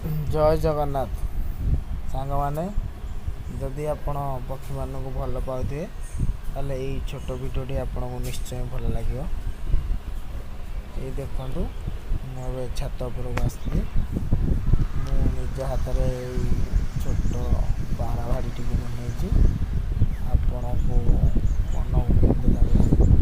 ଜୟ ଜଗନ୍ନାଥ ସାଙ୍ଗମାନେ। ଯଦି ଆପଣ ପକ୍ଷୀମାନଙ୍କୁ ଭଲ ପାଉଥିବେ, ତାହେଲେ ଏଇ ଛୋଟ ଭିଡ଼ିଓଟି ଆପଣଙ୍କୁ ନିଶ୍ଚୟ ଭଲ ଲାଗିବ। ଏଇ ଦେଖନ୍ତୁ, ମୁଁ ଏବେ ଛାତ ଉପରକୁ ଆସିଥିଲି। ମୁଁ ନିଜ ହାତରେ ଏଇ ଛୋଟ ପାରା ଭାଡ଼ିଟିକୁ ବନେଇଛି। ଆପଣଙ୍କୁ ମନକୁ କେମିତି ଲାଗୁଛି?